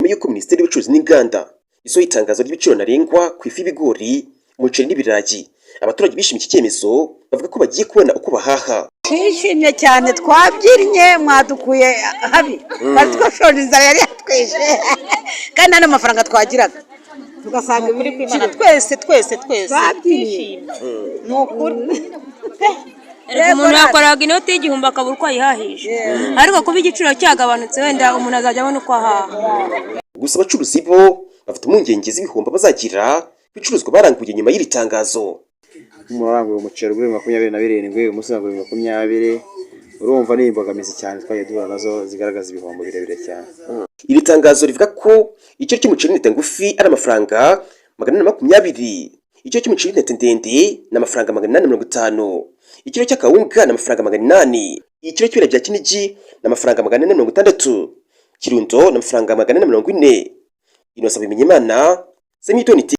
Nyuma y'uko Minisiteri y'Ubucuruzi n'Inganda isohoye itangazo ry'ibiciro ntarengwa ku ifu y'ibigori, umuceri n'ibirayi, abaturage bishimiye iki cyemezo, bavuga ko bagiye kubona uko bahaha. Twishimye cyane, twabyinnye, mwadukuye habi. Twari twashonje, inzara yari yatwishe, kandi nta n'amafaranga twagiraga, tugasanga ibiciro. Twese, twese, twese. Twabyinnye. Ni ukuri. Umuntu yakoraga inoti y'1000 akabura uko ayihahisha, ariko kuba igiciro cyagabanutse, wenda umuntu azajya abona uko ahaha. Gusa abacuruzi bo bafite impungenge z'ibihombo bazagira ku bicuruzwa baranguye nyuma y'iri tangazo. Umuntu aranguye umuceri ugura 27, umunsi urangura 20. Urumva ni imbogamizi cyane twagiye duhura nazo zigaragaza ibihombo birebire cyane. Iri tangazo rivuga ko ikiro cy'umuceri w'intete ngufi ari amafaranga 420, ikiro cy'umuceri w'intete ndende ni amafaranga 850, ikiro cy'akawunga ni amafaranga 800, ikiro cy'ibirayi bya Kinigi ni amafaranga 460, kirundo ni amafaranga 440. Innocent Bimenyimana, Semitoni TV.